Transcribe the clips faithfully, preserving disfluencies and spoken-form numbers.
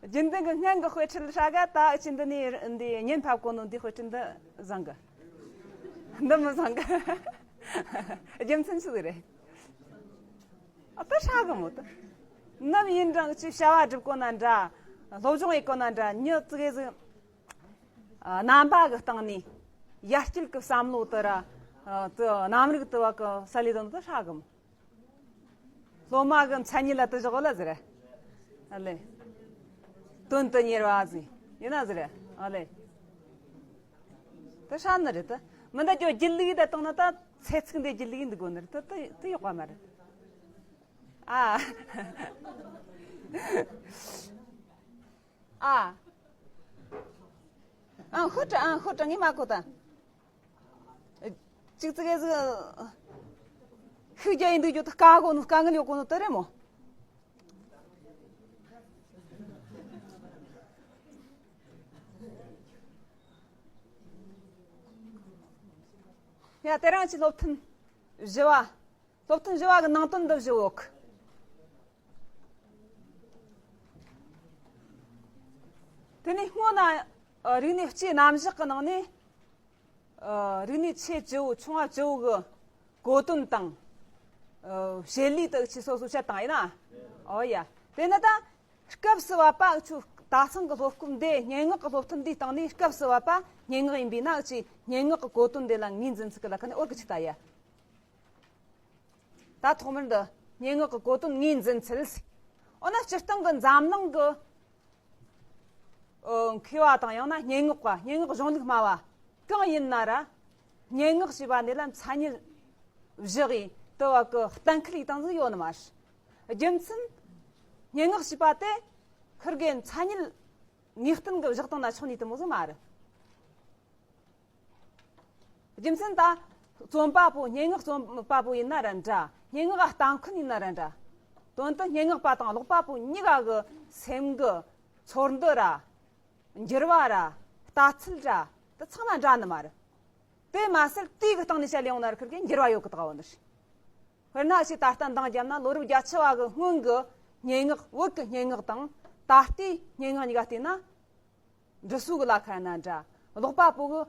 རྒྱུན་ལྡན་གྱི་སྔན་གྱི་དཔེ་ཁྲིད་ཧྲ་ག་ད་ཨ་ཅི་འདི་ནས་འདི་ཉན་ཕབ་གོ་ནོ་འདི་དཔེ་ཁྲིད་འདི་བཟང་གི། འདི་མི་བཟང་གི། རྒྱུ་མཚན་ཆི་ཟིག་རེད། ཨ་ད་ཧྲ་གི་མོ་ད། ནམ་ཡིན་རང་ཅི་བྱ་བ་སྒྲུབ་གོ་ན་འདྲ། སློབ་སྦྱོང་ཡེད་གོ་ན་འདྲ། མྱི་ཙི་གེ་ཟིག་ཨ་རྣམ་པ་གི་སྟེང་ནས་ཡར་སྐྱེད་ཀྱི་བསམ་བློ་དེ་ར། ཨ་དེ་རྣམ་རིག་དེ་བ་གི་ས་ལེ་དང་དེ་ཧྲ་གི་མོ། སློབ་མ་གི་མཚན་ཉིད་ལ་དེ་བཞག་ལ་ཟེར། ཨ་ལེ། དོན་དུ་གཉེར་བ་ཟེར་ཡིན་ན་ཟེར། ཨ་ལེ། དེ་ཧྲ་ནི་རེད་དེ། མི་འདྲ་ཅོ་སྒྱིད་ལུག་ད་བཏང་ན་ད་ཚེ་ཚིག་འདི་སྒྱིད་ལུག་འདི་དགོས་ནི་རེད་དེ་དེ་དེ་ཡོག་པ་མ་རེད། ཨ། ཨ། ཨ་ཧུ་ཏྲ་ཨ་ཧུ་ཏྲ་ངས་མ་གོ་ད། ཅིག་ཙི་གེ་ཟིག་ཤུགས་རྒྱག་ཡིན་འདུག་རྒྱུ་ད་དཀའ་གོ་ནོ་དཀའ་ངལ་ཡོད་གོ་ནོ་དེ་རེད་མོ། ཡ་དེ་རིང་ཅི་སློབ་ཐུན་བཞི་བ། སློབ་ཐུན་བཞི་བ་གི་ནང་དོན་འདི་བཞི་ཡོད། དེ་ནས་སྔོན་ན་ཨ་རིག་གནས་སྤྱིའི་རྣམ་གཞག་གི་ནང་ནས་ཨ་རིག་གནས་ཆེ་བཅུ་བོ་ཆུང་བ་བཅུ་བོ་གི་གོ་དོན་དང་ཨ་བྱེད་ལས་དག་ཆེ་སོ་སོ་བཤད་བཏང་ཡིན་ན། ཨོ་ཡ། དེ་ནི་ད་སྐབས་སུ་བབ་པ་ཆུ་ད་ཚང་གི་སློབ་སྐབས་འདི་སྙན་ངག་གི་སློབ་ཐུན་འདིའི་སྟེང་ནས་སྐབས་སུ་བབ་པ་སྙན་ངག་ཡིན་པས་ན་ཅི་སྙན་ངག་གི་གོ་དོན་འདི་ལ་ངོས་འཛིན་ཚུལ་གི་ལ་ཁ་ནས་འོར་གི་ཆི་ལྟ་ཡ། ད་ཐོག་མར་འདི་སྙན་ངག་གི་གོ་དོན་ངོས་འཛིན་ཚུལ། འོ་ན་སྤྱིར་བཏང་གི་འཛམ་གླིང་གི་ཨོ་མཁས་པ་དང་ཡང་ན་སྙན་ངག་པ་སྙན་ངག་གཞུང་ལུགས་སྨྲ་བ་གང་ཡིན་ན་ར། སྙན་ངག་ཞེས་པ་འདི་ལ་མཚན་ཉིད་བཞག་གིས་དུ་བ་གི་གཏན་འཁེལ་ཡིག་སྟངས་ཟིག་ཡོད་ནི་མ་རེད། རྒྱུ་མཚན། སྙན་ངག་ཞེས་པ་དེ་ཁིར་གི་མཚན་ཉིད་ངེས་གཏན་གི་བཞག་སྟངས་ན་ཆོག་ནི་དེ་མོ་ཟིག་མ་རེད། རྒྱུ་མཚན་ད། རྩོམ་པ་པོ་སྙན་ངག་རྩོམ་པ་པོ་ཡིན་ན་ར་འདྲ། སྙན་ངག་ག་ལྟ་མཁན་ཡིན་ན་ར་འདྲ། དོན་དུ་སྙན་ངག་པ་དང་ཀློག་པ་པོ་གཉིས་ཀ་གི་སེམས་གི་ཚོར་འདུ་ར། འགྱུར་བ་ར། ལྟ་ཚུལ་ར། དེ་ཚང་མ་འདྲ་ནི་མ་རེད། དེ་མ་ཟད་དུས་ཀྱི་སྟེང་ནས་བཤད་ཡོང་ན་ར་ཁིར་གི་འགྱུར་བ་ཡོད་གི་དགའ་བོ་ནི་རེད། དཔེར་ན་ཞིག་ད་ལྟ་འདང་བརྒྱབ་ན་ལོ་རབས་བརྒྱད་ཅུ་བ་གི་སྔོན་གི་སྙན་ངག་བོད་ཀྱི་སྙན་ངག་དང་ད་ལྟའི་སྙན་ངག་གཉིས་ཀ་བལྟས་ན། འབྲི་སྲོལ་གི་ལ་ཁ་ན་འདྲ། ཀློག་པ་པོ་གི་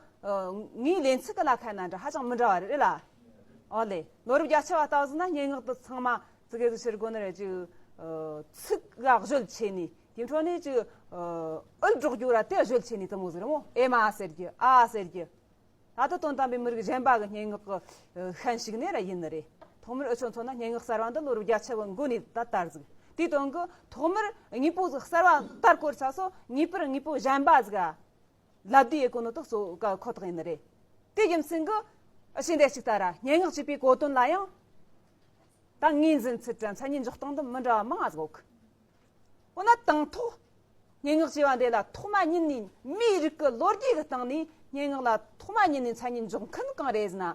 ངའི་ལེན་ཚུལ་གི་ལ་ཁ་ན་འདྲ་ཧ་ཅང་མི་འདྲ་བ་རེད་ལ། ཨོ་ལེ། ལོ་རབས་བརྒྱད་ཅུ་བ་ལྟ་བུ་ཟིན་ན་སྙན་ངག་དེ་ཚང་མ་ཙི་གེ་ཟིག་ཕྱིར་དགོས་ནི་རེད་ཅིག་ཚིག་ག་བཞོལ་ཆེ་ནི་དེ་འཕྲོ་ནས་ཅིག་འུད་སྒྲོག་རྒྱུ་ར་དེ་བཞོལ་ཆེ་ནི་དེ་མོ་ཟིག་རེད་མོ། ཨེ་མ་ཟེར་རྒྱུ་ཨ་ཟེར་རྒྱུ། ད་ལྟ་དོན་དམ་པའི་མི་རིགས་གཞན་པ་གི་སྙན་ངག་གི་ཤན་ཞུགས་ནས་ར་ཡིན་ནི་རེད། ཐོག་མར་འུ་ཆོ་མཚོན་ན་སྙན་ངག་གསར་བ་འདི་ལོ་རབས་བརྒྱད་ཅུ་བའི་འགོ་ནས་ད་དར་ཟིག་དེའི་དོན་གི་ཐོག་མར་དངོས་པོ་ཟིག་གསར་བ་དར་སྐོར་ཆ་སོ་ངེས་པར་དངོས་པོ་གཞན་པ་ཟིག་ག་ལབ་དུས་ཡེ་གོ་ནོ་དག་གཙོ་བོ་ཁོ་ཐག་ཡིན་ནི་རེད། དེ་རྒྱུ་མཚན་གི་ཨ་ཤེས་འདྲ་ཞིག་ལྟ་ར་སྙན་ངག་ཅེས་པའི་གོ་དོན་ལ་ཡང་ད་ངོས་འཛིན་ཚུལ་དྲ་མཚན་ཉིད་འཇོག་སྟངས་འདི་མི་འདྲ་བ་མང་ང་ཟིག་ཡོད་གི་འོ་ན་དང་ཐོག་སྙན་ངག་ཅེས་པ་འདི་ལ་ཐོག་མ་ཉིད་ནས་མིའི་རིགས་ཀྱི་ལོ་རྒྱུས་ཀྱི་སྟེང་ནས་སྙན་ངག་ལ་ཐོག་མ་ཉིད་ནས་མཚན་ཉིད་འཇོག་མཁན་གང་རེད་ཟེར་ན།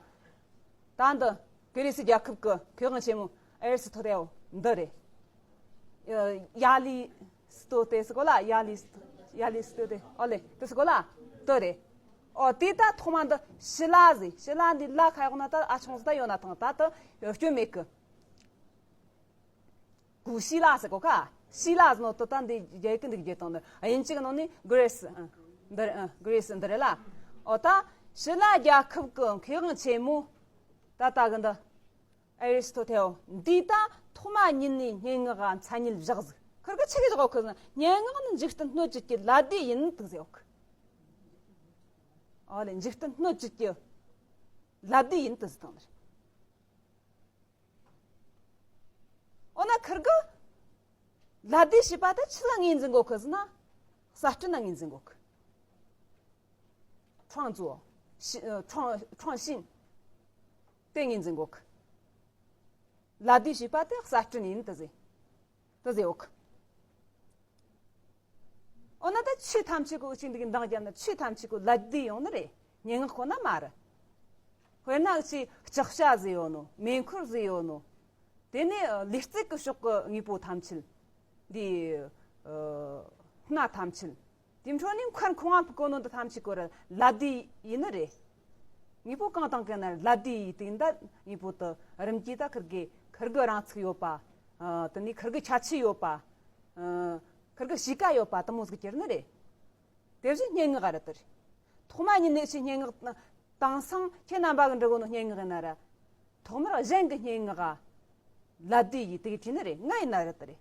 ད་འདི་ཀི་རི་སི་རྒྱལ་ཁབ་ཀྱི་མཁས་དབང་ཆེན་མོ་ཨེ་རི་སི་ཐོ་ཏེལ་འདི་རེད། ཡ་ལི་སི་ཏོ་ཏེ་སི་གོ་ལ་ཡ་ལི་སི་ཏོ་ཡ་ལི་སི་ཏོ་ཏེ་ཨོ་ལེ་ཏེ་སི་གོ་ལ་དོ་རེད། ཨོ་དེ་ད་ཐོག་མ་འདི་ཞི་ལ་ཟེར་ཞི་ལ་འདི་ལ་ཁ་ཡོག་ན་ད་ཨ་ཆུང་ཟི་ད་ཡོད་ན་ཐང་ད་ད་སྐྱོན་མེད་གི་གུ་ཤི་ལ་ཟེར་གོ་ཁ། ཤི་ལ་ཟེར་ནོ་ཏོ་ཏ་འདི་རྒྱལ་ཀུན་འདི་རྒྱལ་དང་འདི་དབྱིན་ཇི་གི་ནང་ནས་གྷི་རེ་སི་འདི་རེད། གྷི་རེ་སི་འདི་རེད་ལ། ཨོ་ཏ་ཤི་ལ་རྒྱལ་ཁབ་ཀྱི་མཁས་དབང་ཆེན་མོ་ད་ལྟ་གི་འདི་ཨེ་རི་སི་ཐོ་ཐེའོ་འདི་ད་ཐོག་མ་ཉིད་ནས་སྙན་ངག་ག་མཚན་ཉིད་བཞག་ཟིག་ཁིར་གི་ཆི་གི་བཞག་གོ་ཁི་ཟིག་སྙན་ངག་ནི་འཇིག་རྟེན་སྣོད་བཅུད་ཀྱི་ལ་དེ་ཡིན་དུ་ཟེར་ཡོད་གི་ཨོ་ལེ་འཇིག་རྟེན་སྣོད་བཅུད་ཀྱི་ལ་དེ་ཡིན་དུ་ཟེར་དང་ནི་རེད། འོ་ན་ཁིར་གི་ལ་དེ་ཞེས་པ་དེ་ཆི་ལ་ངོས་འཛིན་གོ་ཁི་ཟེར་ན་གསར་སྐྲུན་ལ་ངོས་འཛིན་གོ་ཁི། 创作ཞི་ཨ་创创新 དེ་ངོས་འཛིན་གོ་ཁི། ལ་དེ་ཞེས་པ་དེ་གསར་སྐྲུན་ཡིན་དུ་ཟེར་དུ་ཟེར་གོ་ཁི། འོ་ན་ད་ཆོས་ཐམས་ཅད་ཀྱི་འུ་ཅག་འདི་གི་འདང་བརྒྱབ་ན་ཆོས་ཐམས་ཅད་ཀྱི་ལད་ཟློས་ཡོང་ནི་རེད། སྙན་ངག་ཁོ་ན་མ་རེད། དཔེར་ན་འུ་ཅག་ལྕགས་བྱ་ཟིག་ཡོད་ནོ། མེ་འཁོར་ཟིག་ཡོད་ནོ། དེ་ནས་ལུས་རྩལ་གྱི་ཕྱོགས་ཀྱི་དངོས་པོ་ཐམས་ཅད། འདི་ཨ་སྣ་ཐམས་ཅད། དེ་འཕྲོ་ནས་མཁར་ཁང་བ་བརྐོས་ནོ་འདི་ཐམས་ཅད་ཀྱི་ར་ལད་ཟློས་ཡིན་ནི་རེད། དངོས་པོ་གང་དང་གང་ན་ལད་ཟློས་ཡིན་དེ་འདྲ་དངོས་པོ་དེ་རིམ་གྱིས་ད་ཁིར་གི་ཁིར་གི་རང་ཚུགས་ཡོད་པ། ཨ་དེ་ནས་ཁིར་གི་ཁྱད་ཆོས་ཡོད་པ། ཨ། ཁིར་གི་གཤིས་ཀ་ཡོད་པ་དེ་མོ་ཟིག་གྱུར་ནི་རེད། དེ་བཞིན་སྙན་ངག་རེད་དེ་རེད། ཐོག་མ་ཉིད་ནས་ཆི་སྙན་ངག་དེང་སང་ཁྱེད་རྣམ་པ་གི་འབྲི་གོ་ནོ་སྙན་ངག་ཡིན་ན་ར། ཐོག་མར་གཞན་གྱི་སྙན་ངག་ག་ལད་ཟློས་ཡིས་དེ་གི་བྲིས་ནི་རེད། ང་ཡིན་ན་རེད་དེ་རེད།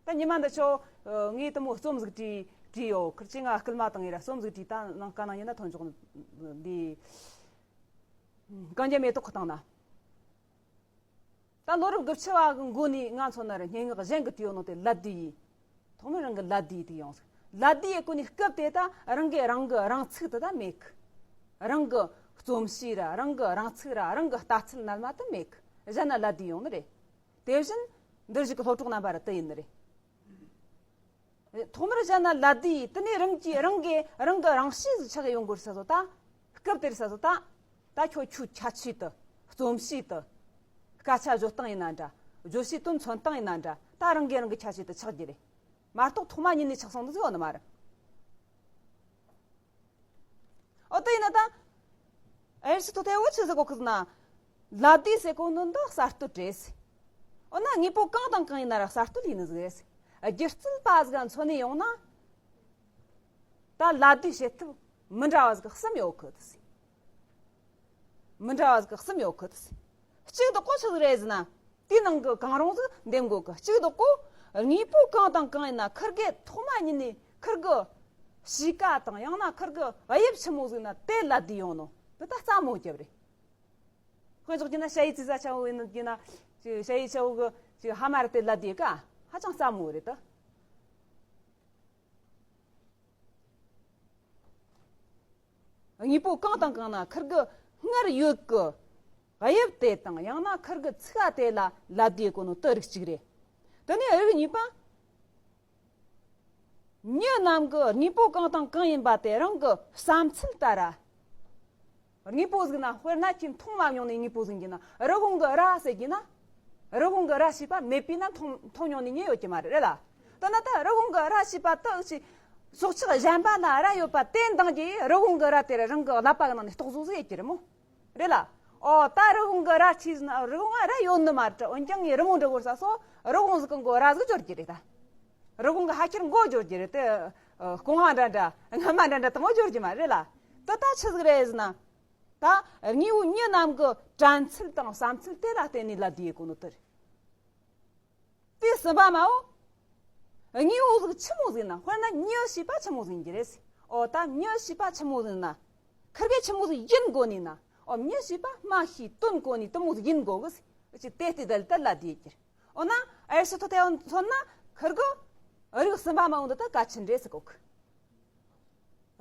ད་ཉི་མ་འདི་ཆོ་ངས་དེ་མོ་རྩོམ་ཟིག་བྲིས་བྲིས་ཡོད། ཁིར་ཆོས་ང་སྐུལ་མ་བཏང་ངས་ར་རྩོམ་ཟིག་བྲིས། ད་ནང་ག་ནང་ཡིན་ན་ཐོན་ཆོག་འདི། གན་རྒྱ་མེ་ཏོག་གི་སྟེང་ན། ད་ལོ་རབས་དགུ་བཅུ་བ་གི་འགོ་ནས་ང་མཚོན་ན་ར་སྙན་ངག་གཞན་གྱིས་བྲིས་ཡོད་ནོ་དེ་ལད་ཟློས་ཡིས། ཐོག་མར་རང་གི་ལད་ཟློས་དེ་ཡོང་ཟིག་ལད་ཟློས་ཡི་སྐོར་ནས་སྐབས་དེ་ད་རང་གི་རང་གི་རང་ཚུགས་དེ་ད་མེད་གི། རང་གི་རྩོམ་གཤིས་ར་རང་གི་རང་ཚུགས་ར་རང་གི་ལྟ་ཚུལ་རྣལ་མ་དེ་མེད་གི། གཞན་ན་ལད་ཟློས་ཡོང་ནི་རེད། དེ་བཞིན་འདིར་བཞུགས་ཀྱི་སློབ་གྲོགས་རྣམ་པ་ར་དེ་ཡིན་ནི་རེད། ཐོག་མར་གཞན་ན་ལད་ཟློས་ཡིས། དེ་ནས་རང་གིས་རང་གི་རང་གི་རང་གཤིས་ཟིག་ཆགས་ཡོང་དགོས་ས་སོ་ད། སྐབས་དེར་ས་སོ་ད། ད་ཁྱོད་ཁྱོད་ཁྱད་ཆོས་དེ། རྩོམ་གཤིས་དེ། སྐད་ཆ་བརྗོད་སྟངས་ཡིན་ན་འདྲ། བརྗོད་བྱའི་དོན་མཚོན་སྟངས་ཡིན་ན་འདྲ། ད་རང་གིས་རང་གི་ཁྱད་ཆོས་དེ་ཆགས་རྒྱུ་རེད། མ་གཏོགས་ཐོག་མ་ཉིད་ནས་ཆགས་སོང་དེ་ཟིག་ཡོད་ནི་མ་རེད། ཨོ་དེ་ཡིན་ན་ད། ཨེ་ཤི་ཐོ་ཐེ་བོ་ཆི་ཟིག་གོ་ཁི་ཟིན་ན། ལད་ཟློས་ཟེར་གོ་ནོ་འདི་གསར་གཏོད་རེད། འོ་ན་དངོས་པོ་གང་དང་གང་ཡིན་ན་ར་གསར་གཏོད་ཡིན་ནི་ཟིག་རེད། སྒྱུ་རྩལ་པ་ཟིག་ག་མཚོན་ནས་ཡོང་ན། ད་ལད་ཟློས་བྱེད་ཐབས་མི་འདྲ་བ་ཟིག་གསུམ་ཡོད་གི་དེ། མི་འདྲ་བ་ཟིག་གསུམ་ཡོད་གི་དེ། གཅིག་དེ་གོ་ཆི་ཟིག་རེད་ཟེར་ན། དེའི་ནང་གི་གང་རུང་ཟིག་འདེམས་དགོས་གི། གཅིག་དེ་གོ་དངོས་པོ་གང་དང་གང་ཡིན་ན་ཁིར་གི་ཐོག་མ་ཉིད་ནས་ཁིར་གི་གཤིས་ཀ་དང་ཡང་ན་ཁིར་གི་དབྱིབས་ཆི་མོ་ཟིག་ན་དེ་ལད་ཟློས་ཡོང་ནོ་དེ་ད་སླ་མོ་རྒྱབ་རེད། དཔེ་འཇོག་རྒྱུ་ན་ཞ་ཡི་ཙི་ཙ་ཆ་བོ་ཡིན་རྒྱུ་ན། ཞ་ཡི་ཆ་བོ་གི་ཧ་མ་ར་དེ་ལད་ཟློས་ག་ཧ་ཅང་སླ་མོ་རེད་ད། དངོས་པོ་གང་དང་གང་ན་ཁིར་གི་སྔར་ཡོད་གི་དབྱིབས་དེ་དང་ཡང་ན་ཁིར་གི་ཚུགས་ཀ་དེ་ལ་ལད་ཟློས་གོ་ནོ་དེ་རིགས་གཅིག་རེད། དེ་ནས་རིགས་གཉིས་པ། མྱི་རྣམས་ཀྱི་དངོས་པོ་གང་དང་གང་ཡིན་པ་དེ་རང་གི་བསམ་ཚུལ་ལྟར། དངོས་པོ་ཟིག་ན་དཔེར་ན་ཁྱེད་མཐོང་མ་མྱོང་ནས་དངོས་པོ་ཟིག་ཡིན་ན། རི་བོང་གི་རྭ་ཟེར་གྱི་ན། རི་བོང་གི་རྭ་ཞེས་པ་མེད་པས་ན་མཐོང་མཐོང་མྱོང་ནས་ཉེ་ཡོད་ཀྱི་མ་རེད། རེད་ལ། དེ་ན་ད་རི་བོང་གི་རྭ་ཞེས་པ་དེ་ཅི། སྲོག་ཆགས་གཞན་པ་ན་རྭ་ཡོད་པ་དེ་འདང་གྱིས་རི་བོང་གི་རྭ་དེར་རང་གི་ཀླད་པ་གི་ནང་ནས་རྟོག་བཟོ་ཟིག་ཡེད་ཀྱི་རེད་མོ། རེད་ལ། ཨོ་ད་རི་བོང་གི་རྭ་ཆི་ཟིན་ན་རི་བོང་ང་རྭ་ཡོད་ནི་མ་རེད། འོན་ཀྱང་ངས་རི་མོ་འབྲི་དགོས་ས་སོ་རི་བོང་ཟིག་གི་མགོ་རྭ་ཟིག་སྦྱོར་གྱི་རེད་ད། རི་བོང་གི་ཕ་ཁྱེར་མགོ་སྦྱོར་གྱི་རེད་དེ། ཨ། རྐང་བ་འདྲ་འདྲ་རྔ་མ་འདྲ་འདྲ་དང་པོ་སྦྱོར་གྱི་མ་རེད་ལ། དེ་ད་ཆི་ཟིག་རེད་ཟེར་ན། ད་དངོས་པོ་མྱི་རྣམས་ཀྱི་དྲན་ཚུལ་དང་བསམ་ཚུལ་དེ་ལ་བརྟེན་ནས་ལད་ཟློས་ཡེད་གོ་ནོ་དེ་རེད། དེ་གསུམ་པ་མའོ། དངོས་པོ་ཟིག་ཆི་མོ་ཟིག་ན། དཔེར་ན་མྱི་ཞེས་པ་ཆི་མོ་ཟིག་ཡིན་གྱི་རེད་ཟེར། ཨོ་ད་མྱི་ཞེས་པ་ཆི་མོ་ཟིག་ན། ཁིར་གེ་ཆི་མོ་ཟིག་ཡིན་དགོ་ནི་ན། ཨོ་མྱི་ཞེས་པ་སྨྲ་ཤེས་དོན་གོ་ནི་དེ་མོ་ཟིག་ཡིན་དགོ་གི་ཟེར། ཅི་དེ་ལྟའི་དལ་དལ་ལད་ཟློས་ཡེད་ཀྱི་རེད། འོ་ན་ཨེ་ཤི་ཐོ་ཐེ་བོ་མཚོན་ན་ཁིར་གི་རིགས་གསུམ་པ་མའོ་འདི་ད་གལ་ཆེན་རེད་ཟེར་གོ་གི།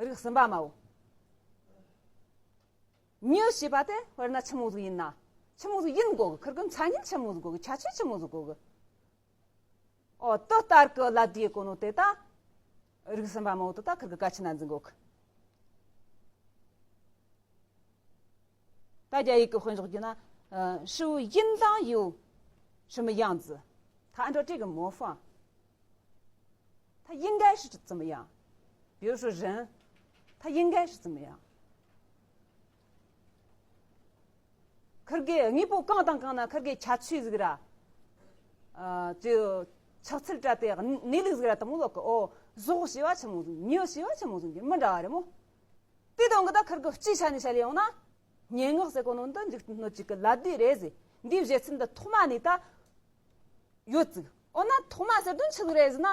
རིགས་གསུམ་པ་མའོ། མྱི་ཞེས་པ་དེ་དཔེར་ན་ཆི་མོ་ཟིག་ཡིན་ན། ཆི་མོ་ཟིག་ཡིན་དགོ་གི། ཁིར་གི་མཚན་ཉིད་ཆི་མོ་ཟིག་དགོ་གི། ཁྱད་ཆོས་ཆི་མོ་ཟིག་དགོ་གི། ཨོ་དེ་ལྟར་གི་ལད་ཟློས་གོ་ནོ་དེ་ད། རིགས་གསུམ་པ་མའོ་དེ་ད་ཁིར་གི་གལ་ཆེ་ན་འཛིན་གོ་གི། ད་རྒྱ་ཡིག་གི་དཔེ་འཇོག་རྒྱུ་ན། 呃，事物应当有什么样子，它按照这个模仿。 他应该是怎么样？比如说人，他应该是怎么样？ཁིར་གེ་དངོས་པོ་གང་དང་གང་ན་ཁིར་གེ་ཁྱད་ཆོས་ཟིག་ར། ཨ། ཅི། ཆགས་ཚུལ་འདྲ་དེ་གནས་ལུགས་ཟིག་ར་དེ་མོ་ལོག་གི། ཨོ་ཟོག་ཞེས་པ་ཆི་མོ་ཟིག་མྱི་ཞེས་པ་ཆི་མོ་ཟིག་མི་འདྲ་བ་རེད་མོ། དེ་དང་གི་ད་ཁིར་གེ་སྤྱིའི་ཆ་ནས་བཤད་ལེ་ཡོང་ན། སྙན་ངག་ཟེར་གོ་ནོ་འདི་འཇིག་རྟེན་སྣོད་བཅུད་ཀྱི་ལད་ཟློས་རེད་ཟེར། འདིའི་བཞེད་ཚུལ་འདི་ཐོག་མ་ནས་ད། ཡོད་ཅིག་འོ་ན་ཐོག་མ་ཟེར་དོན་ཆི་ཟིག་རེད་ཟེར་ན།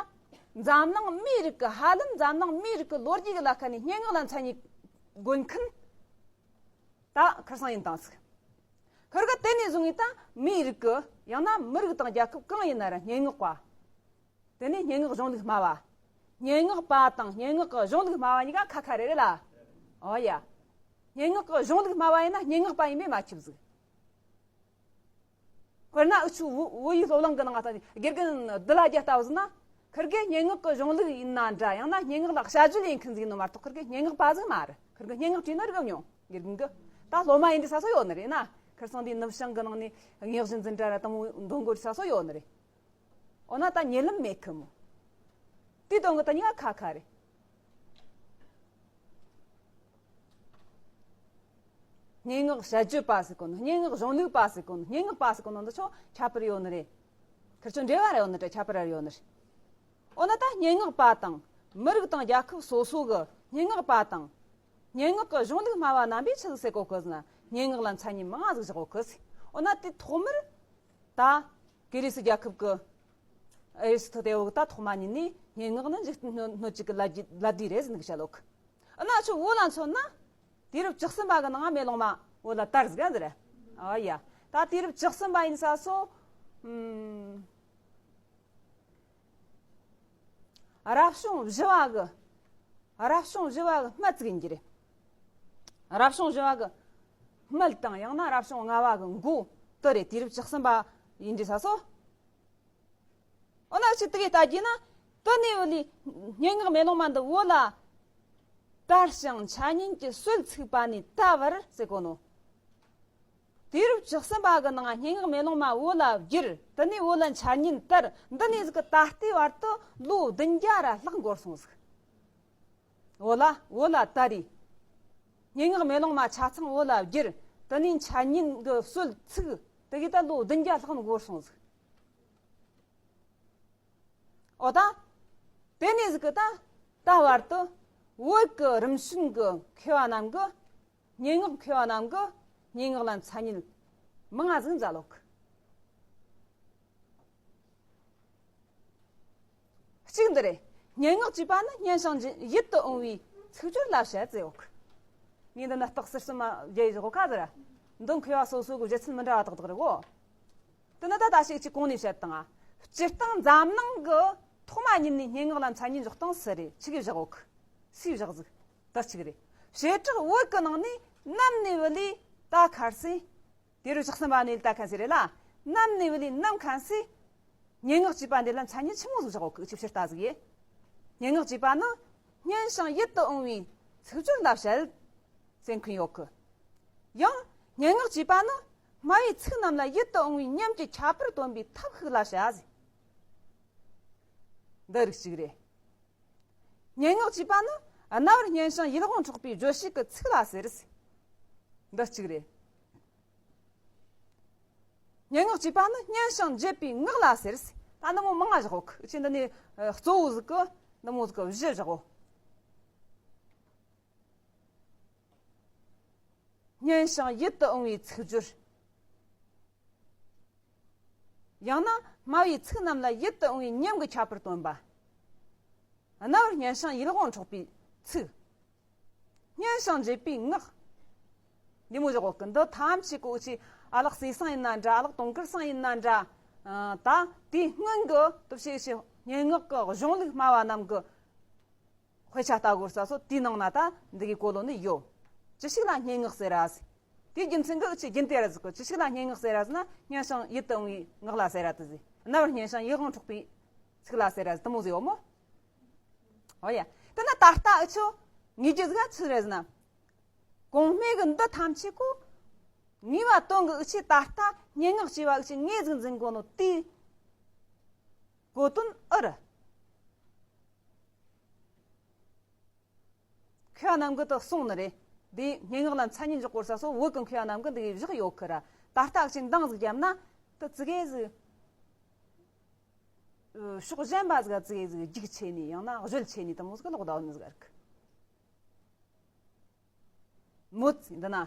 འཛམ་གླིང་མིའི་རིགས་ཀྱི་ཧ་ལམ་འཛམ་གླིང་མིའི་རིགས་ཀྱི་ལོ་རྒྱུས་ཀྱི་ལ་ཁ་ནས་སྙན་ངག་ལ་མཚན་ཉིད་འགོད་མཁན་ད་ཁིར་སང་ཡིན་བཏང་ཟིག་ཁིར་གེ་དེ་ནས་བཟུང་ངས་ད་མིའི་རིགས་ཀྱི་ཡང་ན་མི་རིགས་དང་རྒྱལ་ཁབ་གང་ཡིན་ན་ར་སྙན་ངག་པ། དེ་ནས་སྙན་ངག་གཞུང་ལུགས་སྨྲ་བ། སྙན་ངག་པ་དང་སྙན་ངག་གི་གཞུང་ལུགས་སྨྲ་བ་གཉིས་ཀ་ཁ་ཁ་རེད་རེད་ལ། ཨོ་ཡ། སྙན་ངག་གི་གཞུང་ལུགས་སྨྲ་བ་ཡིན་ན་སྙན་ངག་པ་ཡིན་པས་མ་ཁྱབ་ཟིག་དཔེར་ན་འུ་ཆོ་བོད་ཡིག་སློབ་གླིང་གི་ནང་ད་དགེ་རྒན་བདུད་ལྷ་རྒྱལ་ལྟ་བུ་ཟིག་ན། ཁིར་གེ་སྙན་ངག་གི་གཞུང་ལུགས་ཡིན་ན་འདྲ། ཡང་ན་སྙན་ངག་ལ་དཔྱད་བརྗོད་ཡེད་མཁན་ཟིག་ཡིན་ནོ་མ་གཏོགས་ཁིར་གེ་སྙན་ངག་པ་ཟིག་མ་རེད། ཁིར་གེ་སྙན་ངག་བྲིས་ནོ་རིག་མྱོང་། དགེ་རྒན་གི་ད་སློབ་མ་ཡིན་དུས་ས་སོ་ཡོད་ནི་རེད་ན། ཁིར་སང་འདི་ནུབ་བྱང་གི་ནང་ནས་དངོས་གཞི་འཛིན་གྲྭ་ར་དེ་མོ་འདོན་དགོས་ས་སོ་ཡོད་ནི་རེད། འོ་ན་ད་ཉེ་ལམ་མེད་ཁི་མོ། དེའི་དོན་གི་ད་གཉིས་ཀ་ཁ་ཁ་རེད། སྙན་ངག་དཔྱད་བརྗོད་པ་ཟེར་གོ་ནོ། སྙན་ངག་གཞུང་ལུགས་པ་ཟེར་གོ་ནོ། སྙན་ངག་པ་ཟེར་གོ་ནོ་འདི་ཆོ་ཁྱད་པར་ཡོད་ནི་རེད། ཁིར་ཆོ་འབྲེལ་བ་ར་ཡོད་ནི་ར་ཁྱད་པར་ར་ཡོད་ནི་རེད། འོ་ན་ད་སྙན་ངག་པ་དང་མི་རིགས་དང་རྒྱལ་ཁབ་སོ་སོ་གི་སྙན་ངག་པ་དང་། སྙན་ངག་གི་གཞུང་ལུགས་སྨྲ་བ་རྣམ་པས་ཆི་ཟིག་ཟེར་གོ་གི་ཟེར་ན། སྙན་ངག་ལ་མཚན་ཉིད་མང་ང་ཟིག་བཞག་གོ་གི་ཟེར། འོ་ན་དེ་ཐོག་མར་ད་ཀེ་རི་སི་རྒྱལ་ཁབ་ཀྱི་ཨེ་རི་སི་ཐོ་ཏེ་བོ་གིས་ད་ཐོག་མ་ཉིད་ནས་སྙན་ངག་ནི་འཇིག་རྟེན་སྣོད་སྣོད་བཅུད་ཀྱི་ཀླད་རྒྱུ་ཀླད་རྡེ་རེད་ཟེར་ནི་གི་བཤད་ལོ་གི། འོ་ན་ཆུ་བོད་ལ་མཚོན་ན། དུས་རབས་བཅུ་གསུམ་པ་གི་ནང་མེ་ལོང་མ་བོད་ལ་དར་ཟིག་ག་ཟེར། ཨ་ཡ། ད་དུས་རབས་བཅུ་གསུམ་པ་ཡིན་ས་སོ། ཨམ། རབ་བྱུང་བཞི་བ་གི། རབ་བྱུང་བཞི་བ་གི་སྨད་ཅིག་ཡིན་གྱི་རེད། རབ་བྱུང་བཞི་བ་གི་སྨད་དང་ཡང་ན་རབ་བྱུང་ལྔ་བ་གི་མགོ་དེ་རེད། དུས་རབས་བཅུ་གསུམ་པ་ཡིན་དུས་ས་སོ། འོ་ན་ཆི་དེ་གི་ལྟ་རྒྱུ་ན། དེ་ནས་བོད་ལ་སྙན་ངག་མེ་ལོང་མ་འདི་བོད་ལ་དར་ཞིང་འཆད་ཉན་གྱི་སྲོལ་ཚུགས་པ་ནས་ད་བར་ཟེར་གོ་ནོ། དུས་རབས་བཅུ་གསུམ་པ་གི་ནང་སྙན་ངག་མེ་ལོང་མ་བོད་ལ་བསྒྱུར། དེ་ནས་བོད་ལ་འཆད་ཉན་དར། འདི་ནས་ཟིག་གི་ད་ལྟའི་བར་དུ་ལོ་བདུན་བརྒྱ་ར་ལྷག་འགོར་སོང་ཟིག། བོད་ལ་བོད་ལ་དར་རེ། སྙན་ངག་མེ་ལོང་མ་ཆ་ཚང་བོད་ལ་བསྒྱུར། དེ་ནས་འཆད་ཉན་གྱི་སྲོལ་ཚུགས། དེ་གི་ད་ལོ་བདུན་བརྒྱ་ལྷག་འགོར་སོང་ཟིག། འོ་ད། དེ་ནས་ཟིག་གི་ད་ད་བར་དུ་བོད་ཀྱི་རིམ་བྱོན་གྱི་མཁས་པ་རྣམས་ཀྱིས། སྙན་ངག་མཁས་པ་རྣམས་ཀྱིས་སྙན་ངག་ལ་མཚན་ཉིད་མང་ང་ཟིག་མཛད་ལོ་གི། གཅིག་འདི་རེད། སྙན་ངག་ཅེས་པ་ནི་སྙན་ཞིང་ཡིད་དུ་འོང་བའི་ཚིག་སྦྱོར་ལ་བཤད་ཟེར་ཡོད་གི། ངས་འདི་ན་རྟགས་གསལ་གསུམ་མ་བརྒྱབ་ཡི་བཞག་གོ་ག་ཟེར། འདི་མཁས་པ་སོ་སོ་གི་བཞེད་ཚུལ་མི་འདྲ་བ་ཏག་ཏག་རེད་གོ། དེ་ནི་ད་ད་ཞིག་ཅིག་གོང་ནས་བཤད་དང་། སྤྱིར་བཏང་འཛམ་གླིང་གི་ཐོག་མ་ཉིད་ནས་སྙན་ངག་ལ་མཚན་ཉིད་འཇོག་སྟངས་སུ་རེད་ཆི་གི་བཞག་གོ་གི། སུས་བཞག་ཟིག། ད་གཅིག་རེད། བྱེ་བྲག་བོད་ཀྱི་ནང་ནས་གནམ་ནས་བུད་ལས་ད་ཁར་སེ། དུས་རབས་བཅུ་གསུམ་པ་ནས་ད་ཁར་སེ་རེད་ལ། གནམ་ནས་བུད་ལས་ནམ་ཁར་སེ། སྙན་ངག་ཅེས་པ་འདི་ལ་མཚན་ཉིད་ཆི་མོ་ཟིག་བཞག་གོ་གི་ཅི་ཕྱིར་ལྟ་ཟིག་ཡེ། སྙན་ངག་ཅེས་པ་ནི་སྙན་ཞིང་ཡིད་དུ་འོང་བའི་ཚིག་སྦྱོར་ལ་བཤད་ཟེར་མཁན་ཡོད་གི། ཡང་སྙན་ངག་ཅེས་པ་ནི་སྨྲ་བའི་ཚིག་རྣམས་ལ་ཡིད་དུ་འོང་བའི་ཉམས་ཀྱི་ཁྱད་པར་སྟོན་པའི་ཐབས་ཤིག་ལ་བྱ་ཟེར། འདི་རིགས་གཅིག་རེད། སྙན་ངག་ཅེས་པ་ནི་རྣ་བར་སྙན་ཞིང་ཡིད་དབང་འཕྲོག་པའི་བརྗོད་བྱེད་ཀྱི་ཚིག་ལ་ཟེར། འདི་གཅིག་རེད། སྙན་ངག་ཅེས་པ་ནི་སྙན་ཞིང་འཇེབས་པའི་ངག་ལ་ཟེར། ད་འདི་མོ་མང་ང་བཞག་གོ་གི། ཅི་འདི་ནི་གཙོ་བོ་ཟིག་གི་འདི་མོ་ཟིག་གི་བཞི་བཞག་གོ། སྙན་ཞིང་ཡིད་དུ་འོང་བའི་ཚིག་སྦྱོར། ཡང་ན་སྨྲ་བའི་ཚིག་རྣམས་ལ་ཡིད་དུ་འོང་བའི་ཉམས་ཀྱི་ཁྱད་པར་སྟོན་པ། རྣ་བར་སྙན་ཞིང་ཡིད་དབང་འཕྲོག་པའི་ཚིག། སྙན་ཞིང་འཇེབས་པའི་ངག། འདི་མོ་བཞག་གོ་གི། འདི་ཐམས་ཅད་གོ་ཅི་ཨ་ལགས་སྲས་སང་ཡིན་ན་འདྲ། ཨ་ལགས་དུང་དཀར་སང་ཡིན་ན་འདྲ། ཨ་ད་དེའི་སྔོན་གྱི་སྟོབས་ཤེས་ཤེས་སྙན་ངག་གི་གཞུང་ལུགས་སྨྲ་བ་རྣམས་ཀྱི་དཔེ་ཆ་ལྟ་དགོས་ས་སོ། དེའི་ནང་ན་ད་འདི་གི་གོ་ལོ་ནི་ཡོད། ཅི་ཞིག་ལ་སྙན་ངག་ཟེར་ར་ཟེར། དེའི་རྒྱུ་མཚན་གྱིས་ཅི་རྒྱུན་དེ་ར་ཟིག་གི་ཅི་ཞིག་ལ་སྙན་ངག་ཟེར་ར་ཟེར་ན། སྙན་ཞིང་ཡིད་དུ་འོང་བའི་ངག་ལ་ཟེར་ར་དེ་ཟེར། རྣ་བར་སྙན་ཞིང་ཡིད་དབང་འཕྲོག་པའི་ཚིག་ལ་ཟེར་ར་ཟེར་དེ་མོ་ཟིག་ཡོད་མོ། འོ་ཡ། དེ་ན་ད་ལྟ་འུ་ཆོ་ངེས་རྒྱུ་ཟིག་ག་ཆི་རེད་ཟེར་ན། གོང་སྨྲས་གི་འདི་ཐམས་ཅད་གོ། ངེས་པ་དོན་གི་འུ་ཆོས་ད་ལྟ་སྙན་ངག་ཅེས་པ་འུ་ཆོས་ངོས་ཟིག་འཛིན་གོ་ནོ་དེའི་གོ་དོན་ཨེ་རེད། མཁས་པ་རྣམས་ཀྱིས་དེ་གསུངས་ནི་རེད། འདི་སྙན་ངག་ལ་མཚན་ཉིད་འཇོག་དགོས་ས་སོ། བོད་ཀྱི་མཁས་པ་རྣམས་ཀྱིས་འདི་གི་བཞག་ཡོད་ཁི་ར། ད་ལྟ་ཅིག་འདང་ཟིག་བརྒྱབ་ན་དེ་ཙི་གེ་ཟིག་ཕྱོགས་གཞན་པ་ཟིག་ཙི་གེ་ཟིག་རྒྱུག་ཆེ་ནི་ཡང་ན་གཞོལ་ཆེ་ནི་དེ་མོ་ཟིག་ལོག་བསྡད་ནི་ཟིག་རེད། མོད་འདི་ན།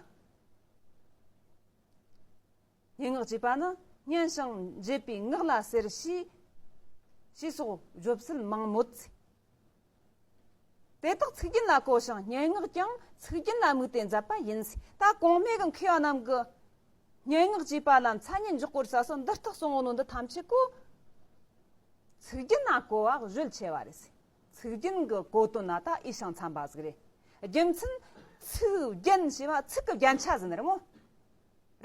སྙན་ངག་ཅེས་པ་ནི་སྙན་ཞིང་འཇེབས་པའི་ངག་ལ་ཟེར་ཞེས། ཞེས་སོགས་བརྗོད་ཚུལ་མང་མོད། དེ་དག་ཚིག་རྒྱན་ལ་གོ་ཞིང་སྙན་ངག་ཀྱང་ཚིག་རྒྱན་ལ་དམིགས་ཏེ་མཛད་པ་ཡིན། ད་གོང་སྨྲས་ཀྱི་མཁས་པ་རྣམས་ཀྱིས་སྙན་ངག་ཅེས་པ་ལ་མཚན་ཉིད་འཇོག་དགོས་ས་སོ་འདི་ལྟར་གསུངས་ནོ་འདི་ཐམས་ཅད་གོ། ཚིག་རྒྱན་ན་གོ་བ་གཞོལ་ཆེ་བ་རེད། ཚིག་རྒྱན་གྱི་གོ་དོན་ན་ད་ཨེ་ཤང་འཚམ་པ་ཟིག་རེད། རྒྱུ་མཚན་ཚིག་རྒྱན་ཞེས་པ་ཚིག་གི་རྒྱན་ཆ་ཟིག་ནི་རེད་མོ།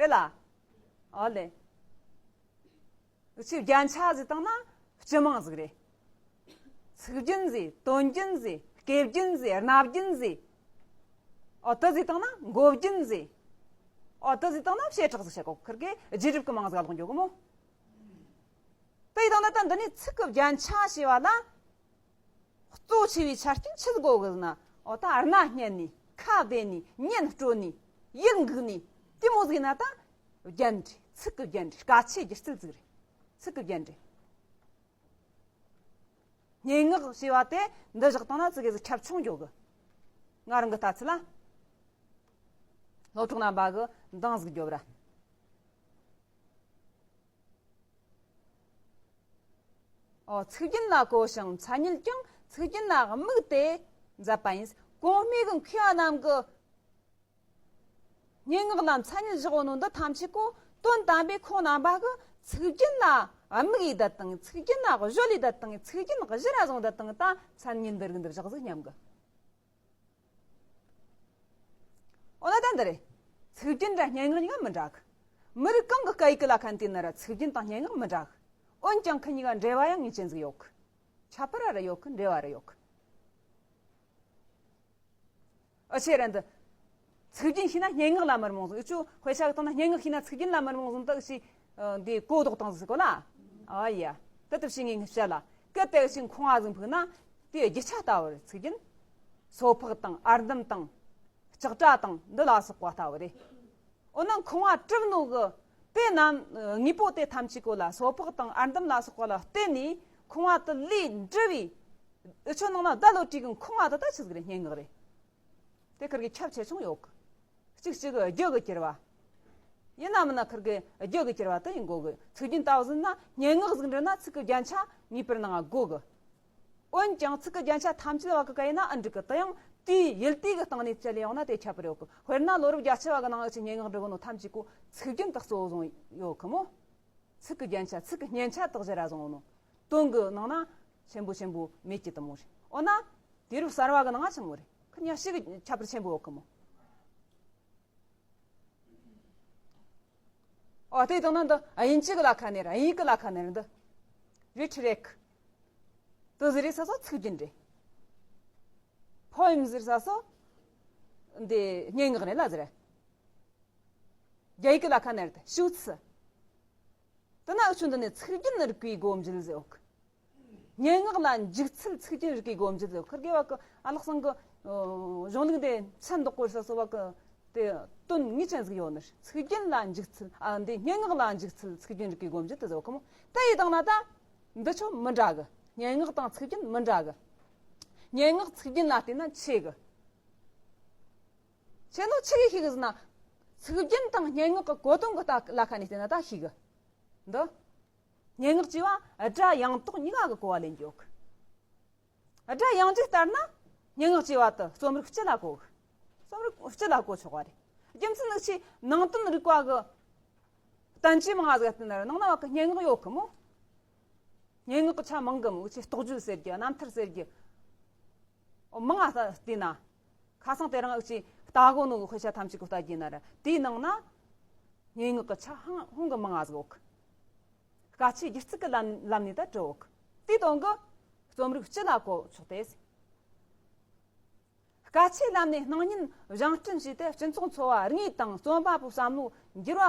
རེད་ལ། ཨོ་ལེ། ཚིག་རྒྱན་ཆ་ཟིག་བཏང་ན་སྤྱི་མིང་ཟིག་རེད། ཚིག་རྒྱན་ཟེར། དོན་རྒྱན་ཟེར། སྐྱེ་རྒྱན་ཟེར། རྣམ་རྒྱན་ཟེར། ཨོ་དེ་ཟིག་བཏང་ན་མགོ་རྒྱན་ཟེར། ཨོ་དེ་ཟིག་བཏང་ན་བྱེ་བྲག་ཟིག་བྱེད་གོ། ཁིར་གེ་རྗེས་གྲུབ་ཀྱི་མིང་ཟིག་ལོག་འགྱོ་གི་མོ། དེ་ཡི་དང་ན་ད་འདི་ནས་ཚིག་གི་རྒྱན་ཆ་ཞེས་པ་ལ། གཙོ་ཆེ་བའི་ཆ་རྐྱེན་ཆི་ཟིག་དགོས་གི་ཟེར་ན། འོ་ད་རྣ་སྙན་ནས་ཁ་བདེ་ནས་ཉན་སྤྲོ་ནས་ཡིད་འགུག་ནས་དེ་མོ་ཟིག་ན་ད་རྒྱན་རེད། ཚིག་གི་རྒྱན་རེད། སྐད་ཆའི་སྒྱུ་རྩལ་ཟིག་རེད། ཚིག་གི་རྒྱན་རེད། སྙན་ངག་ཞེས་པ་དེ་འདི་བཞག་བཏང་ན་ཙི་གེ་ཟིག་ཁྱབ་ཆུང་འགྱོ་གི། ང་རང་གི་ལྟ་ཚུལ་ལ། སློབ་གྲོགས་རྣམ་པ་གི་འདང་ཟིག་རྒྱོབ་ར། ཨོ། ཚིག་རྒྱན་ལ་གོ་ཞིང་མཚན་ཉིད་ཀྱང་ཚིག་རྒྱན་ལ་དམིགས་ཏེ་མཛད་པ་ཡིན། གོང་སྨྲས་ཀྱི་མཁས་པ་རྣམས་ཀྱི་སྙན་ངག་ལ་མཚན་ཉིད་བཞག་ཡོད་ནོ་འདི་ཐམས་ཅད་ཀོ་དོན་དམ་པའི་ཁོང་རྣམ་པ་གི་ཚིག་རྒྱན་ལ་དམིགས་ཡེ་བསྡད་དང་ཚིག་རྒྱན་ལ་གཞོལ་ཡེ་བསྡད་དང་ཚིག་རྒྱན་གཞིར་བཟུང་བསྡད་དང་ད་མཚན་ཉིད་འདི་རིགས་འདི་བཞག་ཟིག་སྙམ་གི། འོ་ན་ད་འདི་རེད། ཚིག་རྒྱན་ར་སྙན་ངག་གཉིས་ཀ་མི་འདྲ་གི། མི་རིགས་གང་གི་སྐད་ཡིག་གི་ལ་ཁ་ནས་བལྟས་ན་ར་ཚིག་རྒྱན་དང་སྙན་ངག་མི་འདྲ་གི། འོན་ཀྱང་ཁི་གཉིས་ཀ་འབྲེལ་བ་ཡང་ངེས་ཅན་ཟིག་ཡོད་གི། ཁྱད་པར་ར་ཡོད་གི། འབྲེལ་བ་ར་ཡོད་གི། ཨ་ཆེ་ར་འདི། ཚིག་རྒྱན་ཤེས་ན་སྙན་ངག་ལ་མི་རྨོངས་ཟིག་འུ་ཆོ་དཔེ་ཆ་གི་སྟེང་ན་སྙན་ངག་ཤེས་ན་ཚིག་རྒྱན་ལ་མི་རྨོངས་ཟིག་ད་ཞིག་འདི་གོ་ལྡོག་བཏང་ཟིག་གོ་ལ། ཨ་ཡ། ད་དེ་བྱས་ངས་བཤད་ལ། གལ་ཏེ་ཞིག་ཁང་བ་ཟིག་ཕུག་ན། དེའི་རྒྱུ་ཆ་ལྟ་བུ་རེད། ཚིག་རྒྱན། སོ་ཕག་དང་ཨར་འདམ་དང་། ལྕགས་སྒྲ་དང་འདི་ལ་སོགས་པ་ལྟ་བུ་རེད། འོ་ན་ཁང་བ་གྲུབ་ནོ་གི་དེ་རྣམས་དངོས་པོ་དེ་ཐམས་ཅད་གོ་ལ་སོ་ཕག་དང་ཨར་འདམ་ལ་སོགས་པ་ལ་བརྟེན་ནས་ཁང་བ་དེ་ལས་འབྲི་བའི་འུ་ཆོ་ནང་ན་བརྡ་ལོ་བྲིས་གི་ཁང་བ་དེ་ད་ཆི་ཟིག་རེད། སྙན་ངག་རེད། དེ་ཁིར་གི་ཁྱབ་ཆེ་ཆུང་ཡོད་གི། གཅིག་གཅིག་གི་རྒྱུ་གི་གྱུར་བ། ཡིན་ན་མིན་ན་ཁིར་གི་རྒྱུ་གི་གྱུར་བ་དེ་ཡིན་དགོས་གི། ཚིག་རྒྱན་ལྟ་བུ་ཟིན་ན་སྙན་ངག་ཟིག་འབྲི་ན་ཚིག་གི་རྒྱན་ཆ་ངེས་པར་ནང་དགོས་གི། འོན་ཀྱང་ཚིག་གི་རྒྱན་ཆ་ཐམས་ཅད་བ་གི་ག་ཡིན་ན་ཨ་འགྲིག་གི། དེ་ཡང་དེའི་ཡུལ་དུས་གི་སྟེང་ནས་བཅད་ལས་ཡོང་ན་དེ་ཁྱད་པར་ཡོད་གི། དཔེར་ན་ལོ་རབས་བརྒྱད་ཅུ་བ་གི་ནང་ཨུ་ཆོས་སྙན་ངག་འབྲི་གོ་ནོ་ཐམས་ཅད་གོ་ཚིག་རྒྱན་དེ་གཙོ་བོ་བཟུང་ཡོད་གི་མོ། ཚིག་གི་རྒྱན་ཆ་ཚིག་གི་སྙན་ཆ་དག་གཞིར་ར་བཟུང་ནོ། དོན་གི་ནང་ན་ཆེན་པོ་ཆེན་པོ་མེད་ཀྱི་དུ་མོ་རེད། འོ་ན་དུས་རབས་གསར་བ་གི་ནང་ང་ཆི་མོ་རེད། ཁི་གཉིས་ཤིག་ཁྱད་པར་ཆེན་པོ་ཡོད་གི་མོ། ཨོ་དེ་དང་ན་འདི་དབྱིན་ཇི་གི་ལ་ཁ་ནས་ར་དབྱིན་ཡིག་གི་ལ་ཁ་ནས་ར་འདི་རི་ཊི་རེག་དུ་ཟེར་རེ་ས་སོ་ཚིག་རྒྱན་རེད། པོ་ཨེམ་ཟེར་ས་སོ་འདི་སྙན་ངག་རེད་ལ་ཟེར། རྒྱ་ཡིག་གི་ལ་ཁ་ནས་ར་ད་ཞུ་ཚིག་དེ་ན་འུ་ཆོ་འདི་ནས་ཚིག་རྒྱན་རིག་པའི་སྒོ་འབྱེད་ཟེར་ཡོད་གི། སྙན་ངག་ལ་འཇུག་ཚུལ་ཚིག་རྒྱན་རིག་པའི་སྒོ་འབྱེད་ཟེར་ཡོད་གི། ཁིར་གེ་བ་གི་ཨ་ལགས་སང་གི་གཞུང་ལུགས་འདི་ཚན་འདོག་གོ་ས་སོ་བ་གི་དེ་དོན་ངེས་ཅན་ཟིག་ཡོད་ནི། ཚིག་རྒྱན་ལ་འཇུག་ཚུལ། ཨ་འདི་སྙན་ངག་ལ་འཇུག་ཚུལ་ཚིག་རྒྱན་རིག་པའི་སྒོ་འབྱེད་དུ་ཟེར་ཡོད་གི་མོ། ད་ཡི་དང་ན་ད་འདི་ཆོ་མི་འདྲ་གི། སྙན་ངག་དང་ཚིག་རྒྱན་མི་འདྲ་གི། སྙན་ངག་ཚིག་རྒྱན་ལ་བལྟས་ན་ཆེ་གི། ཆེ་ནོ་ཆི་གི་ཤེས་གི་ཟེར་ན། ཚིག་རྒྱན་དང་སྙན་ངག་གི་གོ་དོན་གི་ལྟ་ལ་ཁ་ནས་བལྟས་ན་ད་ཤེས་གི། འདི། སྙན་ངག་ཅེས་པ་སྒྲ་ཡངས་དོག་གཉིས་ཀ་གི་གོ་བ་ལེན་རྒྱུ་ཡོད་གི། སྒྲ་ཡངས་འཇུག་ལྟར་ན་སྙན་ངག་ཅེས་པ་དེ་རྩོམ་རིག་སྤྱི་ལ་གོ་གི། རྩོམ་རིག་སྤྱི་ལ་གོ་ཆོག་པ་རེད། རྒྱུ་མཚན་ནི་ཆེས་ནང་དོན་རིག་པ་གི་བསྟན་བཅོས་མང་ང་ཟིག་བལྟས་ན་ར་ནང་ན་བ་གི་སྙན་ངག་ཡོད་གི་མོ། སྙན་ངག་གི་ཆ་མང་གི་མོ། ཆེས་རྟོགས་བརྗོད་ཟེར་རྒྱུ། རྣམ་ཐར་ཟེར་རྒྱུ། མང་ང་ས་བལྟས་ན། ཁ་སང་དེ་རིང་ཨུ་ཆོས་ལྟ་གོ་ནོ་གི་དཔེ་ཆ་ཐམས་ཅད་གོ་ལྟ་རྒྱུ་ན་ར་དེའི་ནང་ན། སྙན་ངག་གི་ཆ་ཧང་ཧོང་གི་མང་ང་ཟིག་ཡོད་གི། སྐད་ཆའི་སྒྱུ་རྩལ་གི་ལམ་ལམ་ནས་ད་བྲི་ཡོད་གི། དེའི་དོན་གི་རྩོམ་རིག་སྤྱི་ལ་གོ་ཆོག་སྟེ། སྐད་ཆའི་ལམ་ནས་སྣང་བརྙན་བཞེངས་སྐྲུན་བྱས་ཏེ་སྤྱི་ཚོགས་འཚོ་བ་དངོས་དང་རྩོམ་པ་པོའི་བསམ་བློ་འགྱུར་བ་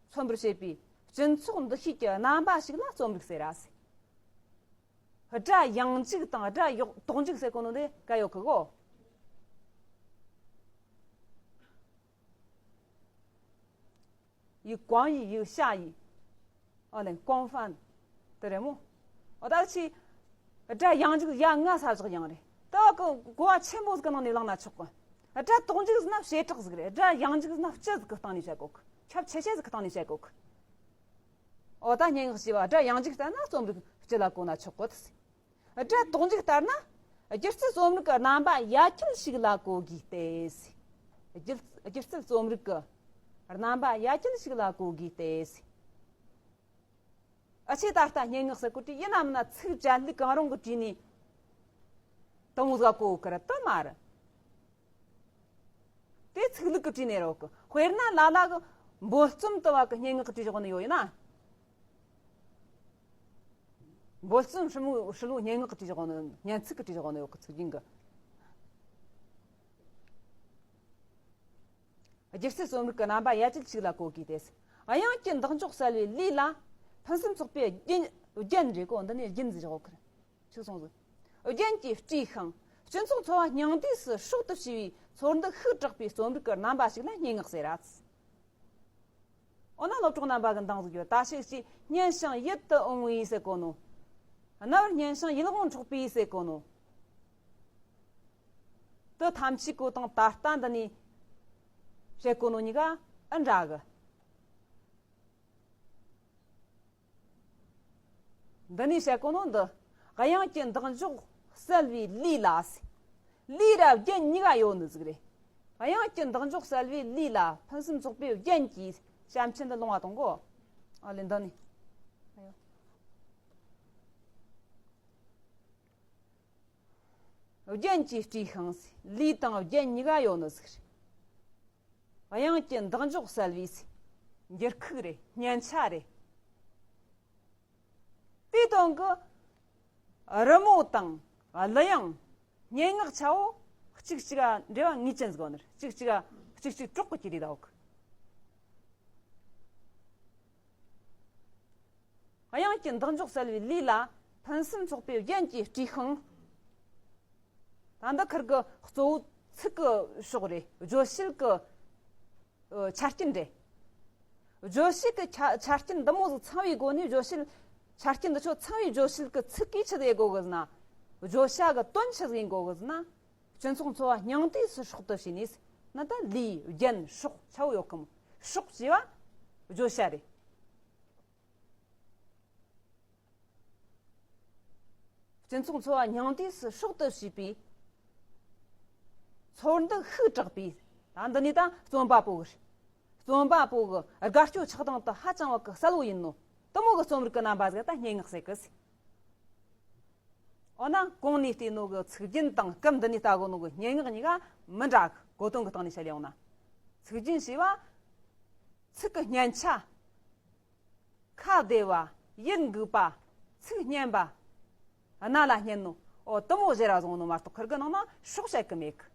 མཚོན་པར་བྱེད་པའི་སྤྱི་ཚོགས་འདུ་ཤེས་ཀྱི་རྣམ་པ་ཞིག་ལ་རྩོམ་རིག་ཟེར་ར་ཟེར། སྒྲ་ཡངས་འཇུག་དང་སྒྲ་ཡོག་དོག་འཇུག་ཟེར་གོ་ནོ་དེ་ག་ཡོད་གི་གོ། ཡིག་ཀོང་ཡིག་ཡིག་ཤ་ཡིག་ཨོ་ལེ་ཀོང་ཧྥན། དེ་རེད་མོ། ཨོ་ད་ཆི། སྒྲ་ཡངས་འཇུག་ཡ་ང་ས་བཞག་ཡང་རེད། ད་གི་གོ་བ་ཆེན་པོ་ཟིག་གི་ནང་ནས་བླངས་ན་ཆོག་གི། སྒྲ་དོག་འཇུག་ཟེར་ན་བྱེ་བྲག་ཟིག་རེད། སྒྲ་ཡངས་འཇུག་ཟེར་ན་སྤྱི་ཟིག་གི་སྟེང་ནས་བཤད་གོ་གི། ཁྱབ་ཆེ་ཆེ་ཟིག་གི་སྟེང་ནས་བཤད་གོ་གི། ཨོ་ད་སྙན་ངག་ཅེས་པ་སྒྲ་ཡངས་འཇུག་ལྟར་ན་རྩོམ་རིག་སྤྱི་ལ་གོ་ན་ཆོག་གོ་ད་ཟེར། སྒྲ་དོག་འཇུག་ལྟར་ན། སྒྱུ་རྩལ་རྩོམ་རིག་གི་རྣམ་པ་ཡ་གྱལ་ཞིག་ལ་གོ་དགོས་ཏེ། སྒྱུ་སྒྱུ་རྩལ་རྩོམ་རིག་གི་རྣམ་པ་ཡ་གྱལ་ཞིག་ལ་གོ་དགོས་ཏེ། ཨ་ཆེ་ད་ལྟ་སྙན་ངག་ཟེར་གོ་དུས་ཡིན་ན་མིན་ན་ཚིག་བཅད་ལུགས་གང་རུང་གི་བྲིས་ནས་དང་པོ་ཟིག་གོ་གི་རེད་དམ་མ་རེད། དེ་ཚིག་ལུགས་ཀྱི་བྲིས་ནས་རོགས་གི། དཔེར་ན་ལ་ལ་གི་འབོལ་རྩོམ་དུ་བ་གི་སྙན་ངག་གི་བྲིས་བཞག་ནི་ཡོད་ཡིན་ན། འབོལ་རྩོམ་ཧྲིལ་མོ་ཧྲིལ་བོ་སྙན་ངག་གི་བྲིས་བཞག་ནི་སྙན་ཚིག་གི་བྲིས་བཞག་ནི་ཡོད་གི་ཚིག་རྒྱན་གི། སྒྱུ་རྩལ་རྩོམ་རིག་གི་རྣམ་པ་ཡ་གྱལ་ཞིག་ལ་གོ་དགོས་ཏེ། དབྱངས་ཀྱི་འདེགས་འཇོག་གསལ་བའི་ལུས་ལ་ཕུན་སུམ་ཚོགས་པའི་རྒྱན་རྒྱན་རེད་གོ། འདི་ནས་རྒྱན་ཟེར་བཞག་གི་རེད། ཆིག་སོང་ཟིག་རྒྱན་གྱིས་སྤྲས་ཤིང་སྤྱི་ཚོགས་འཚོ་བ་སྙིང་བསྡུས་སུ་སྲོག་ཏུ་ཕྱེ་བའི་ཚོར་འདུ་ཤུགས་དྲག་པའི་རྩོམ་རིག་གི་རྣམ་པ་ཞིག་ལ་སྙན་ངག་ཟེར་ར། འོ་ན་སློབ་གྲོགས་རྣམ་པ་གི་འདང་ཟིག་ཡོད། ད་ཞིག་ཅིག་སྙན་ཞིང་ཡིད་དུ་འོང་བའི་ཟེར་གོ་ནོ། རྣ་བར་སྙན་ཞིང་ཡིད་དབང་འཕྲོག་པའི་ཟེར་གོ་ནོ། དེ་ཐམས་ཅད་གོ་དང་ད་ལྟ་འདི་ནས་བཤད་གོ་ནོ་གཉིས་ཀ་ཨ་འདྲ་གི། འདི་ནས་བཤད་གོ་ནོ་འདི། དབྱངས་ཀྱི་འདེགས་འཇོག་གསལ་བའི་ལུས་ལ་ཟེར། ལུས་ར་རྒྱན་གཉིས་ཀ་ཡོད་ནི་ཟིག་རེད། དབྱངས་ཀྱི་འདེགས་འཇོག་གསལ་བའི་ལུས་ལ་ཕུན་སུམ་ཚོགས་པའི་རྒྱན་གྱིས་བྱམས་ཆེན་དུ་ལོང་བ་དང་གོ། ཨ་ལེ་འདི་ནས། རྒྱན་གྱིས་སྤྲས་ཤིང་ཟེར། ལུས་དང་རྒྱན་གཉིས་ཀ་ཡོད་ནི་ཟིག་རེད། དབྱངས་ཀྱི་འདེགས་འཇོག་གསལ་བའི་ཟེར། འགྱུར་ཁུག་རེད། སྙན་ཆ་རེད། དེའི་དོན་གྱི་རི་མོ་དང་གླུ་དབྱངས། སྙན་ངག་ཆ་བོ་གཅིག་གཅིག་ག་འབྲེལ་བ་ངེས་ཅན་ཟིག་ཡོད་ནི་རེད། གཅིག་གཅིག་ག་གཅིག་གཅིག་གྲོགས་གི་གྱུར་རེད་ད་འོག་དབྱངས་ཀྱི་འདེགས་འཇོག་གསལ་བའི་ལུས་ལ་ཕུན་སུམ་ཚོགས་པའི་རྒྱན་གྱིས་སྤྲས་ཤིང་། ད་འདི་ཁུར་གི་གཙོ་བོ་ཚིག་གི་ཕྱོགས་རེད། བརྗོད་བྱེད་ཀྱི་ཨ་ཆ་རྐྱེན་རེད། བརྗོད་བྱེད་ཀྱི་ཆ་ཆ་རྐྱེན་འདི་མོ་ཟིག་ཚང་བའི་སྒོ་ནས། བརྗོད་བྱེད་ཆ་རྐྱེན་འདི་ཚོ་ཚང་བའི་བརྗོད་བྱེད་ཀྱི་ཚིག་གིས་ཆི་ཟིག་ཡེད་དགོ་གི་ཟེར་ན། བརྗོད་བྱ་གི་དོན་ཆི་ཟིག་ཡིན་དགོ་གི་ཟེར་ན། སྤྱི་ཚོགས་འཚོ་བ་སྙིང་བསྡུས་སུ་སྲོག་ཏུ་བྱས་ནས་ཟེར་ན། ད་ལུས་རྒྱན་སྲོག་ཆ་བོ་ཡོད་གི་མོ། སྲོག་ཅེས་པ་བརྗོད་བྱ་རེད། སྤྱི་ཚོགས་འཚོ་བ་སྙིང་བསྡུས་སུ་སྲོག་ཏུ་བྱས་པའི་ཚོར་འདུ་ཤུགས་དྲག་པའི། ད་འདི་ནས་ད་རྩོམ་པ་པོ་གི་རྩོམ་པ་པོ་གི་དགའ་སྐྱོ་ཆགས་སྡང་དུ་ཧ་ཅང་བ་གི་གསལ་བོ་ཡིན་ནོ། དེ་མོ་གི་རྩོམ་རིག་གི་རྣམ་པ་ཟིག་ད་སྙན་ངག་ཟེར་གི་ཟེར། འོ་ན་གོང་ནས་བལྟས་ནོ་གི་ཚིག་རྒྱན་དང་སྐབས་འདི་ནས་ལྟ་གོ་ནོ་གི་སྙན་ངག་གཉིས་ཀ་མི་འདྲ་གི། གོ་དོན་གི་སྟེང་ནས་བཤད་ཡོང་ན། ཚིག་རྒྱན་ཞེས་པ་ཚིག་གི་སྙན་ཆ། ཁ་བདེ་བ། ཡིད་འགུག་པ། ཚིག་སྙན་པ། རྣ་ལ་སྙན་ནོ། འོ་དེ་མོ་ཟེར་ར་བཟུང་ནོ་མ་གཏོགས་ཁུར་གི་ནང་ན་སྲོག་བཤད་གི་མེད་གི།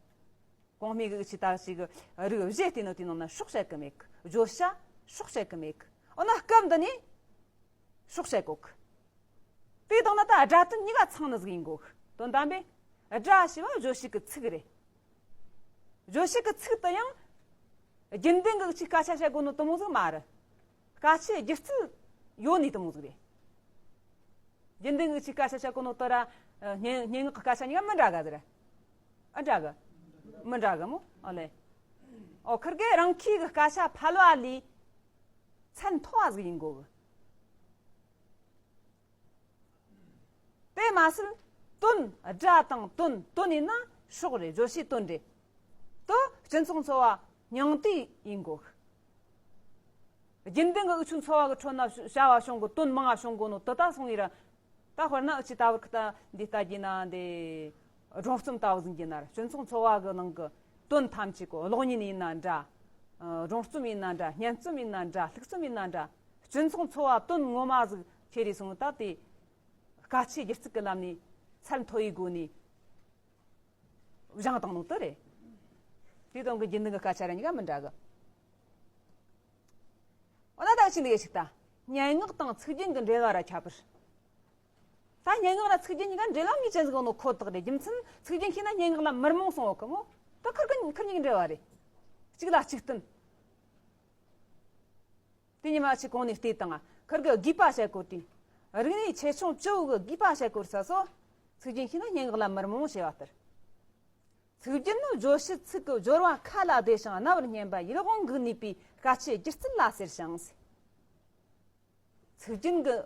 གོང་སྨྲས་གི་འུ་ཆོས་ད་ཅིག་རིགས་བཞི་བལྟས་ནོ་དེའི་ནང་ན་སྲོག་བཤད་གི་མེད་གི། བརྗོད་བྱ་སྲོག་བཤད་གི་མེད་གི། འོ་ན་སྐབས་འདི་ནས་སྲོག་བཤད་གོ་གི། དེའི་སྟེང་ན་ད་སྒྲ་དོན་གཉིས་ཀ་ཚང་ནི་ཟིག་ཡིན་དགོ་གི། དོན་དམ་པའི་སྒྲ་ཞེས་པ་བརྗོད་བྱེད་ཀྱི་ཚིག་རེད། བརྗོད་བྱེད་ཀྱི་ཚིག་དེ་ཡང་རྒྱུན་ལྡན་གྱི་ཅིག་སྐད་ཆ་བཤད་དགོས་ནོ་དེ་མོ་ཟིག་མ་རེད། སྐད་ཆའི་སྒྱུ་རྩལ་ཡོད་ནི་དེ་མོ་ཟིག་རེད། རྒྱུན་ལྡན་གྱི་ཅིག་སྐད་ཆ་བཤད་གོ་ནོ་དེ་ར་སྙན་སྙན་ངག་གི་སྐད་ཆ་གཉིས་ཀ་མི་འདྲ་ག་ཟེར། ཨ་འདྲ་གི། མི་འདྲ་གི་མོ། ཨ་ལེ། ཨོ་ཁུར་གེ་རང་ཁྱི་གི་སྐད་ཆ་ཕལ་བ་ལས་ཚད་མཐོ་བ་ཟིག་ཡིན་དགོ་གི། དེ་མ་ཟད་དོན། སྒྲ་དང་དོན། དོན་ཡིན་ན་སྲོག་རེད། བརྗོད་བྱའི་དོན་རེད། དེ་སྤྱི་ཚོགས་འཚོ་བ་སྙིང་བསྡུས་ཡིན་དགོ་གི། རྒྱུན་ལྡན་གྱི་འུ་ཆོའི་འཚོ་བ་གི་ཁྲོད་ན་བྱ་བ་བྱུང་གོ། དོན་མང་ང་བྱུང་གོ་ནོ་དེ་ད་སོང་ཡིན་ར། ད་དཔེར་ན་འུ་ཆོས་ད་བར་གི་ད་འདི་ལྟ་རྒྱུ་ན་འདི་སྒྲུང་རྩོམ་ལྟ་བུ་ཟིག་ཡིན་ན་ར། སྤྱི་ཚོགས་འཚོ་བ་གི་ནང་གི་དོན་ཐམས་ཅད་གོ། གློག་བརྙན་ཡིན་ན་འདྲ། ཨ་སྒྲུང་རྩོམ་ཡིན་ན་འདྲ། སྙན་རྩོམ་ཡིན་ན་འདྲ། ལྷུག་རྩོམ་ཡིན་ན་འདྲ། སྤྱི་ཚོགས་འཚོ་བ་དོན་ངོ་མ་ཟིག་ཁྱེར་རེ་སོང་ད་དེ་སྐད་ཆའི་སྒྱུ་རྩལ་གྱི་ལམ་ནས་ཚད་མཐོ་བའི་སྒོ་ནས་བཞེངས་བཏང་ནོ་དེ་རེད། དེ་དོན་གྱི་རྒྱུན་ལྡན་གྱི་སྐད་ཆ་ར་གཉིས་ཀ་མི་འདྲ་གི། འོ་ན་ད་ཅི་འདི་ག་ཞིག་ད། སྙན་ངག་དང་ཚིག་རྒྱན་གྱི་འབྲེལ་བ་ར་ཁྱད་པར། ད་སྙན་ངག་ར་ཚིག་རྒྱན་གཉིས་ཀ་འབྲེལ་བ་ངེས་ཅན་ཟིག་ཡོད་ནོ་ཁོ་ཐག་རེད། རྒྱུ་མཚན་ཚིག་རྒྱན་ཤེས་ན་སྙན་ངག་ལ་མི་རྨོངས་སོང་བ་གི་མོ། ད་ཁུར་གི་ཁུར་གཉིས་ཀྱི་འབྲེལ་བ་རེད། གཅིག་ལ་གཅིག་བསྟུན། དེ་ཉི་མ་ཅིག་གོང་ནས་བལྟས་དང་། ཁུར་གི་དགོས་པ་བཤད་གོ་དུས། རིག་གནས་ཆེ་ཆུང་བཅུ་བོ་གི་དགོས་པ་བཤད་གོ་ས་སོ། ཚིག་རྒྱན་ཤེས་ན་སྙན་ངག་ལ་མི་རྨོངས་ཞེས་པ་ལྟར། ཚིག་རྒྱན་ནི་བརྗོད་བྱེད་ཚིག་གི་སྦྱོར་བ་ཁ་ལ་བདེ་ཞིང་རྣ་བར་སྙན་པ། ཡིད་དབང་འགུག་ནུས་པའི་སྐད་ཆའི་སྒྱུ་རྩལ་ལ་ཟེར་ཞིང་། ཚིག་རྒྱན་གྱི་